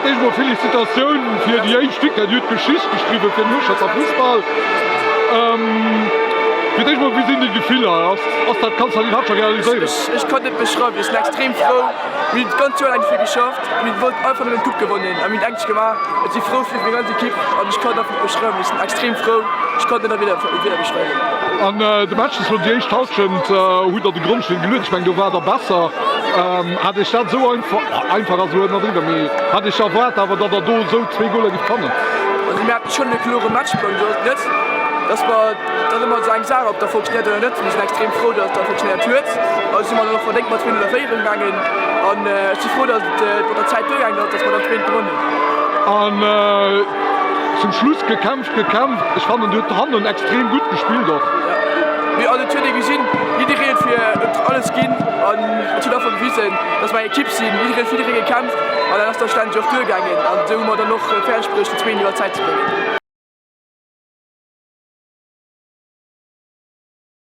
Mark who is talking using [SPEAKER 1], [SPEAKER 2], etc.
[SPEAKER 1] d'éischt mol Felicitatioun fir déi éischt Victoire. Dir hutt Geschicht geschriwwen fir den Huescherter Fussball. Fir d'éischt mol, wéi sinn déi Gefiller? Ass dat, kanns de dat iwwerhaapt scho realiséieren?
[SPEAKER 2] Ech kann net beschreiwen. Ech sinn extrem frou. Mir hunn d'ganz Joer laang dofir geschafft. Mir wollten einfach nëmmen d'Coupe gewannen a mir hunn et endlech gemaach. Ech si frou fir meng ganz Ekipp an ech kann et einfach net beschreiwen. Ech sinn extrem frou. Ech kann et net a Wierder beschreiwen.
[SPEAKER 1] An de Match, dat war déi éischt Hallschent, hutt der de Grondsteen geluet. Ech mengen, do war der besser. Hat Iech dat esou einfach, einfach ass elo ënnerdriwwen, mee hat Iech erwaart awer, datt der do esou zwee Goler giff fannen?
[SPEAKER 2] Also mir haten schonn e klore Matchplang, esou ass et net. Dass mer, dat ass ëmmer esou eng Saach, ob da fonctionéiert oder net. Mir sinn extrem frou, datt et da fonctionéiert huet. Also si mer dann och verdéngt mat 2-0 a Féierung gaangen an ech si frou, datt et mat der Zäit duergaangen ass, datt mer dann d'Wéint gewonnen hunn.
[SPEAKER 1] An zum Schluss gekämpft, gekämpft. Ech fannen, Dir hutt hannen extrem gutt gespillt och.
[SPEAKER 2] Jo, mee also et huet ee gesinn, jiddereen huet fir alles ginn an et huet einfach gewisen, datt mer eng Ekipp sinn. Jiddereen huet fir jidderee gekämpft an dat ass da schlussendlech och duergaangen an esou hu mer dann och fäerdeg bruecht, déi 2-0 iwwer d'Zäit ze bréngen.